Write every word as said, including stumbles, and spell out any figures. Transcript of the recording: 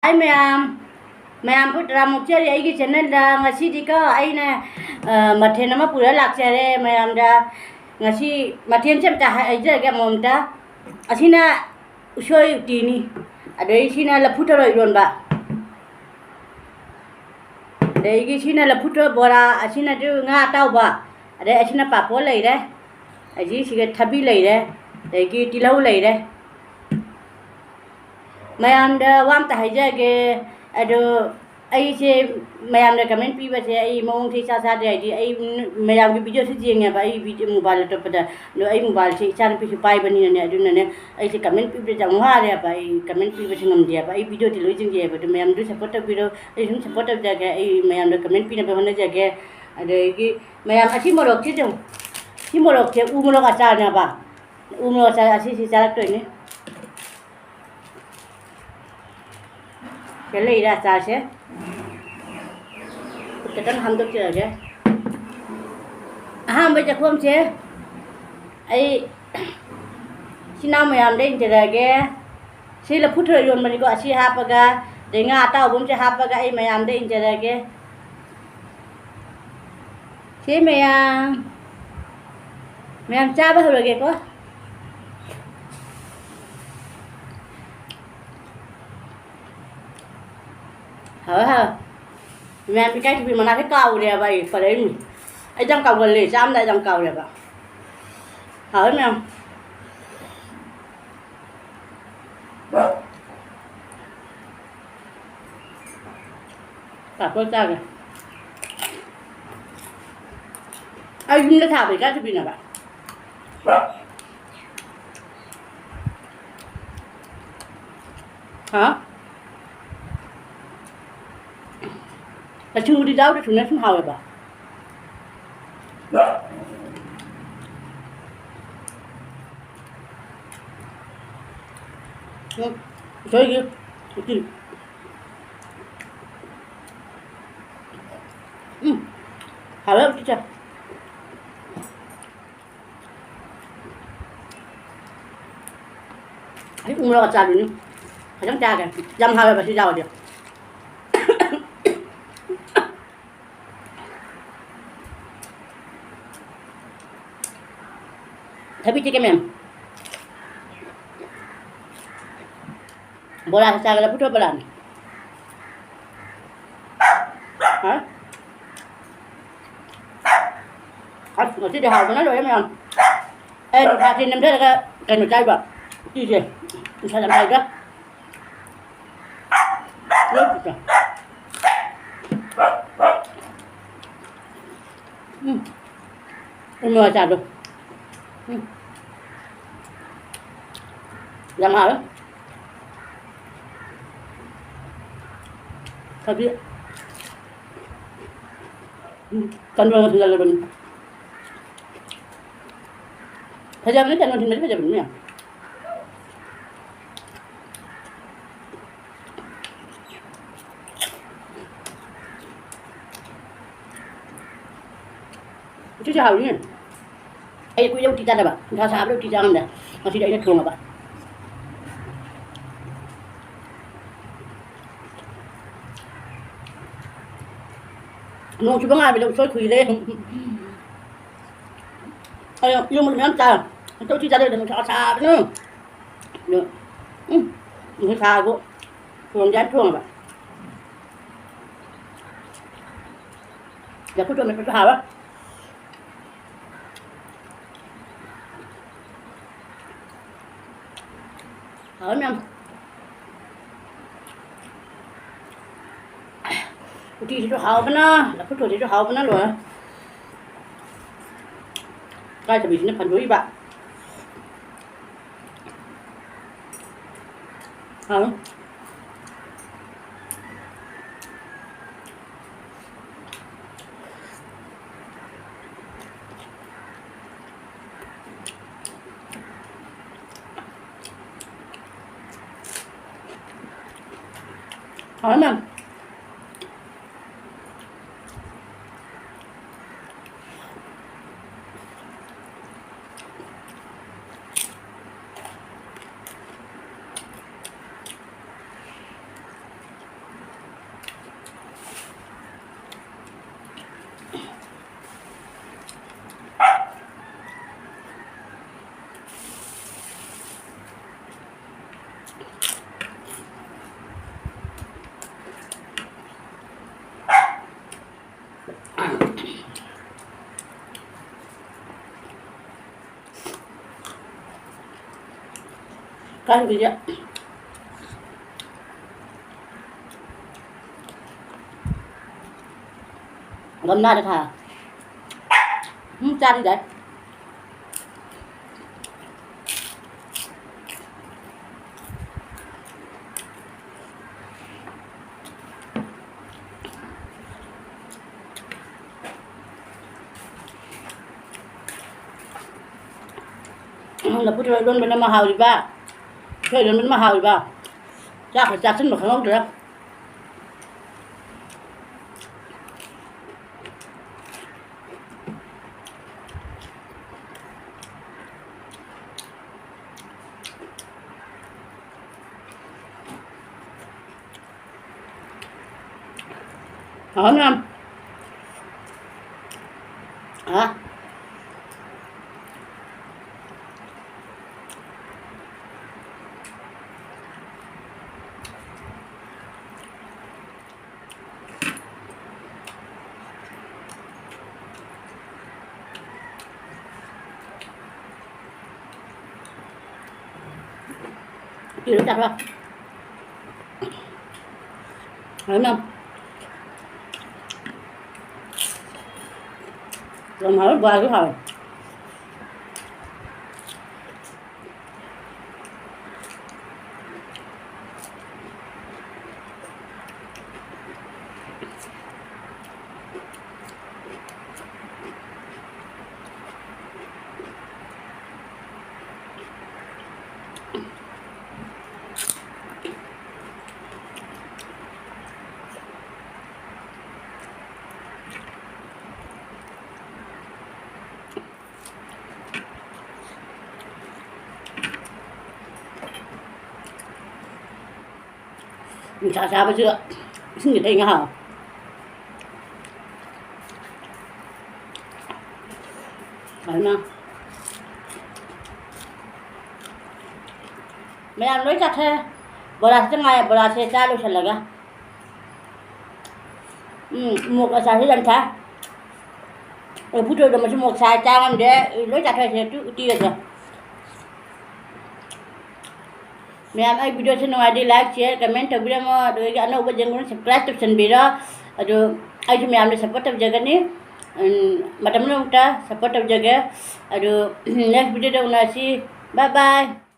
ꯍꯥꯏ ꯃꯌꯥꯝ, ꯃꯌꯥꯝ ꯄꯨꯡ ꯇꯔꯥꯃꯨꯛ ꯆꯦꯜꯂꯤ ꯑꯩꯒꯤ channelꯗ꯫ ꯉꯁꯤꯗꯤꯀꯣ ꯑꯩꯅ, ꯑ, ꯃꯊꯦꯜ ꯑꯃ ꯄꯨꯔ ꯂꯥꯛꯆꯔꯦ ꯃꯌꯥꯝꯗ꯫ ꯉꯁꯤ ꯃꯊꯦꯜꯁꯦ ꯑꯝꯇ ꯍꯥꯏꯖꯔꯒꯦ ꯑꯃꯃꯝꯇ꯫ ꯑꯁꯤꯅ ꯎꯁꯣꯏ ꯎꯇꯤꯅꯤ, ꯑꯗꯩ ꯁꯤꯅ ꯂꯐꯨ ꯊꯔꯣ ꯏꯔꯣꯟꯕ, ꯑꯗꯒꯤ ꯁꯤꯅ ꯂꯐꯨ ꯊꯔꯣ ꯕꯣꯔꯥ, ꯑꯁꯤꯅꯁꯨ ꯉꯥ ꯑꯇꯥꯎꯕ, ꯑꯗꯩ ꯑꯁꯤꯅ ꯄꯥꯐꯣꯔ ꯂꯩꯔꯦ, ꯑꯗꯒꯤ ꯁꯤꯒ ꯊꯕꯤ ꯂꯩꯔꯦ, ꯑꯗꯒꯤ ꯇꯤꯜꯍꯧ ꯂꯩꯔꯦ꯫ ꯃꯌꯥꯝꯗ ꯋꯥ ꯑꯝꯇ ꯍꯥꯏꯖꯒꯦ꯫ ꯑꯗꯣ ꯑꯩꯁꯦ ꯃꯌꯥꯝꯅ comment ꯄꯤꯕꯁꯦ ꯑꯩ ꯃꯑꯣꯡꯁꯦ ꯏꯆꯥ ꯆꯥꯗꯦ꯫ ꯍꯥꯏꯗꯤ ꯑꯩ ꯃꯌꯥꯝꯒꯤ videoꯁꯨ ꯌꯦꯡꯉꯦꯕ, ꯑꯩ video mobile ꯑꯇꯣꯞꯄꯗ꯫ ꯑꯗꯣ ꯑꯩ mobileꯁꯦ ꯏꯆꯥꯅꯨꯄꯤꯁꯨ ꯄꯥꯏꯕꯅꯤꯅꯅꯦ, ꯑꯗꯨꯅꯅꯦ ꯑꯩꯁꯦ comment ꯄꯤꯕꯁꯦ ꯌꯥꯝ ꯋꯥꯔꯦꯕ꯫ ꯑꯩ comment ꯄꯤꯕꯁꯦ ꯉꯝꯗꯦꯕ꯫ ꯑꯩ videoꯗꯤ ꯂꯣꯏ ꯌꯦꯡꯖꯩꯑꯕ꯫ ꯑꯗꯣ ꯃꯌꯥꯝꯗꯨ support ꯇꯧꯕꯤꯔꯣ, ꯑꯩ ꯁꯨꯝ support ꯇꯧꯖꯒꯦ꯫ ꯑꯩ ꯃꯌꯥꯝꯗ comment ꯄꯤꯅꯕ ꯍꯣꯠꯅꯖꯒꯦ꯫ ꯑꯗꯒꯤ ꯃꯌꯥꯝ ꯑꯁꯤ ꯃꯣꯔꯣꯛꯁꯤ ꯑꯗꯨꯝ, ꯁꯤ ꯃꯣꯔꯣꯛꯁꯦ ꯎ ꯃꯣꯔꯣꯛ ꯑꯆꯥꯔꯅꯦꯕ꯫ ꯎ ꯃꯣꯔꯣꯛ ꯑꯆꯥꯔ ꯑꯁꯤꯁꯤ ꯆꯥꯔꯛꯇꯣꯏꯅꯤ꯫ ꯁꯤꯗ ꯂꯩꯔꯦ ꯑꯆꯥꯔꯁꯦ꯫ ꯈꯨꯠ ꯈꯤꯇꯪ ꯍꯥꯝꯗꯣꯛꯆꯔꯒꯦ꯫ ꯑꯍꯥꯟꯕ ꯆꯥꯛꯈꯣꯝꯁꯦ ꯑꯩ ꯏꯆꯤꯟ ꯏꯅꯥꯎ ꯃꯌꯥꯝꯗ ꯏꯟꯖꯔꯛꯑꯒꯦ꯫ ꯁꯤ ꯂꯐꯨ ꯊꯔꯣ ꯏꯔꯣꯟꯕꯅꯤꯀꯣ꯫ ꯑꯁꯤ ꯍꯥꯞꯄꯒ, ꯑꯗꯩ ꯉꯥ ꯑꯇꯥꯎꯕ ꯑꯃꯁꯨ ꯍꯥꯞꯄꯒ ꯑꯩ ꯃꯌꯥꯝꯗ ꯏꯟꯖꯔꯛꯑꯒꯦ꯫ ꯁꯤ ꯃꯌꯥꯝ, ꯃꯌꯥꯝ ꯆꯥꯕ ꯍꯧꯔꯒꯦꯀꯣ꯫ ꯍꯥꯎꯋꯦ, ꯍꯥꯎꯋꯦ꯫ ꯃꯌꯥꯝ ꯏꯀꯥꯏ ꯊꯤꯕꯤ ꯃꯅꯥꯁꯦ ꯀꯥꯎꯔꯦꯕ ꯑꯩ, ꯄꯜꯂꯛꯏꯅꯤ꯫ ꯑꯩꯗꯤ ꯌꯥꯝ ꯀꯥꯎꯒꯜꯂꯦ, ꯆꯥꯔꯝꯗꯥꯏꯗ ꯌꯥꯝ ꯀꯥꯎꯔꯦꯕ꯫ ꯍꯥꯎꯋꯦ ꯃꯌꯥꯝ꯫ ꯄꯥꯐꯣꯔ ꯆꯥꯒꯦ꯫ ꯑꯩ ꯌꯨꯝꯗ ꯊꯥꯕ ꯏꯀꯥꯏ ꯊꯤꯕꯤꯅꯦꯕ꯫ ꯍꯥ? ꯑꯊꯨꯝꯕꯗꯤ ꯌꯥꯎꯗ꯭ꯔꯁꯨꯅꯦ ꯁꯨꯝ ꯍꯥꯎꯋꯦꯕ꯫ ꯎꯝ, ꯎꯁꯣꯏꯒꯤ ꯎꯇꯤ꯫ ꯎꯝ, ꯍꯥꯎꯋꯦ ꯎꯇꯤ ꯆꯥ꯫ ꯑꯩ ꯎ ꯃꯣꯔꯣꯛ ꯑꯆꯥꯔꯗꯨꯅꯤ꯫ ꯐꯖꯅ ꯆꯥꯒꯦ꯫ ꯌꯥꯝ ꯍꯥꯎꯋꯦꯕ ꯁꯤ ꯆꯥꯕꯗꯤ꯫ ꯊꯕꯤ ꯆꯤꯛꯀꯦ ꯃꯌꯥꯝ꯫ ꯕꯣꯔꯥ ꯆꯥꯒꯦ, ꯂꯐꯨꯊꯔꯣ ꯕꯣꯔꯥꯅꯤ꯫ ꯍꯥ? ꯑꯁ, ꯉꯁꯤꯗꯤ ꯍꯥꯎꯕꯅ ꯂꯣꯏꯔꯦ ꯃꯌꯥꯝ꯫ ꯑꯩ ꯅꯨꯡꯁꯥꯁꯦ ꯅꯝꯊꯔꯒ ꯀꯩꯅꯣ ꯆꯥꯏꯕ, ꯎꯇꯤꯁꯦ꯫ ꯅꯨꯡꯁꯥ ꯌꯥꯝ ꯁꯥꯏꯗ꯫ ꯎꯝ꯫ ꯎ ꯃꯣꯔꯣꯛ ꯑꯆꯥꯔꯗꯣ꯫ ꯎꯝ꯫ ꯌꯥꯝ ꯍꯥꯎꯋꯦ꯫ ꯊꯕꯤ꯫ ꯎꯝ꯫ ꯆꯟꯗꯣꯟꯒ ꯁꯨꯖꯜꯂꯕꯅꯤ꯫ ꯐꯖꯕꯅꯤ, ꯆꯟꯗꯣꯟ ꯊꯤꯟꯕꯗꯤ ꯐꯖꯕꯅꯤ ꯃꯌꯥꯝ꯫ ꯎꯇꯤꯁꯦ ꯍꯥꯎꯋꯤꯅꯦ꯫ ꯑꯩ ꯀꯨꯏꯔꯦ ꯎꯇꯤ ꯆꯥꯗꯕ꯫ ꯅꯨꯡꯁꯥ ꯁꯥꯕꯗ ꯎꯇꯤ ꯆꯥ ꯉꯝꯗꯦ꯫ ꯉꯁꯤꯗꯤ ꯑꯩꯅ ꯊꯣꯡꯉꯕ꯫ ꯅꯣꯡ ꯆꯨꯕ ꯉꯥꯏꯕꯗ ꯎꯁꯣꯏ ꯈꯨꯏꯔꯦ꯫ ꯑꯩ ꯏꯔꯣꯟꯕ ꯃꯌꯥꯝ ꯆꯥ꯫ ꯍꯟꯗꯛ ꯎꯇꯤ ꯆꯥꯗꯣꯏꯗ ꯅꯨꯡꯁꯥ ꯁꯥꯕꯅ꯫ ꯑꯗꯣ, ꯎꯝ, ꯅꯨꯡꯁꯥꯕꯨ ꯊꯣꯡꯗꯤ ꯌꯥꯝ ꯊꯣꯡꯉꯕ꯫ ꯂꯐꯨ ꯊꯣꯡ ꯃꯦꯠꯄꯁꯨ ꯍꯥꯎꯋꯦ꯫ ꯍꯥꯎꯋꯦ ꯃꯌꯥꯝ꯫ ꯎꯇꯤꯁꯤꯁꯨ ꯍꯥꯎꯕꯅ, ꯂꯐꯨ ꯊꯣꯡꯁꯤꯁꯨ ꯍꯥꯎꯕꯅ ꯂꯣꯏꯔꯦ꯫ ꯏꯀꯥꯏꯊꯕꯤꯁꯤꯅ ꯐꯟꯗꯣꯛꯏꯕ꯫ ꯍꯥꯎ꯫ ꯍꯥꯎ ꯃꯌꯥꯝ꯫ ꯀꯥꯡꯒꯤꯁꯦ ꯒꯝꯂꯥꯗ ꯊꯥ꯫ ꯎꯝ, ꯆꯥꯔꯤꯗꯥꯏ꯫ ꯂꯐꯨ ꯊꯔꯣ ꯏꯔꯣꯟꯕꯅ ꯑꯃ ꯍꯥꯎꯔꯤꯕ, ꯎꯁꯣꯏ ꯏꯔꯣꯟꯕꯅ ꯑꯃ ꯍꯥꯎꯔꯤꯕ꯫ ꯆꯥꯛꯀ ꯆꯥꯁꯤꯟꯕ ꯈꯪꯍꯧꯗ꯭ꯔꯦ꯫ ꯍꯥꯎꯅ꯫ ꯑ꯫ ꯄꯤꯔꯨ ꯆꯥꯈ꯭ꯔꯣ꯫ ꯍꯥꯎꯅ꯫ ꯌꯥꯝ ꯍꯥꯎꯋꯦ, ꯕꯣꯔꯥꯁꯨ ꯍꯥꯎꯋꯦ꯫ ꯅꯨꯡꯁꯥ ꯁꯥꯕꯁꯤꯗ ꯏꯁꯤꯡꯁꯦ ꯊꯛꯏ ꯉꯥ ꯍꯥꯎꯋꯦ꯫ ꯐꯖꯅ ꯃꯌꯥꯝ ꯂꯣꯏ ꯆꯥꯊꯣꯛꯑꯦ꯫ ꯕꯣꯔꯥꯁꯤꯗ ꯉꯥꯏꯔꯦ, ꯕꯣꯔꯥꯁꯦ ꯆꯥ ꯂꯣꯏꯁꯤꯜꯂꯒ꯫ ꯎꯝ, ꯃꯣꯔꯣꯛ ꯑꯆꯥꯔꯁꯨ ꯌꯥꯝ ꯁꯥꯏ꯫ ꯂꯐꯨ ꯊꯔꯣꯗꯣ ꯃꯆꯨ ꯃꯣꯔꯣꯛ ꯁꯥꯏ, ꯆꯥ ꯉꯝꯗꯦ꯫ ꯂꯣꯏ ꯆꯥꯊꯣꯛꯑꯦ ꯁꯤꯗ ꯎꯇꯤꯒꯁꯦ꯫ ꯃꯌꯥꯝ ꯑꯩ videoꯁꯦ ꯅꯨꯡꯉꯥꯏꯔꯗꯤ like, share, comment ꯇꯧꯕꯤꯔꯝꯃꯣ, ꯑꯗꯨꯒ ꯑꯅꯧꯕ ꯌꯦꯡꯕꯅ subscribe ꯇꯧꯁꯟꯕꯤꯔꯣ꯫ ꯑꯗꯨ ꯑꯩꯁꯨ ꯃꯌꯥꯝꯗ support ꯇꯧꯖꯒꯅꯤ꯫ ꯎꯝ, ꯃꯇꯝ ꯄꯨꯝꯅꯃꯛꯇ support ꯇꯧꯖꯒꯦ꯫ ꯑꯗꯨ next videoꯗ ꯎꯅꯁꯤ꯫ Bye bye꯫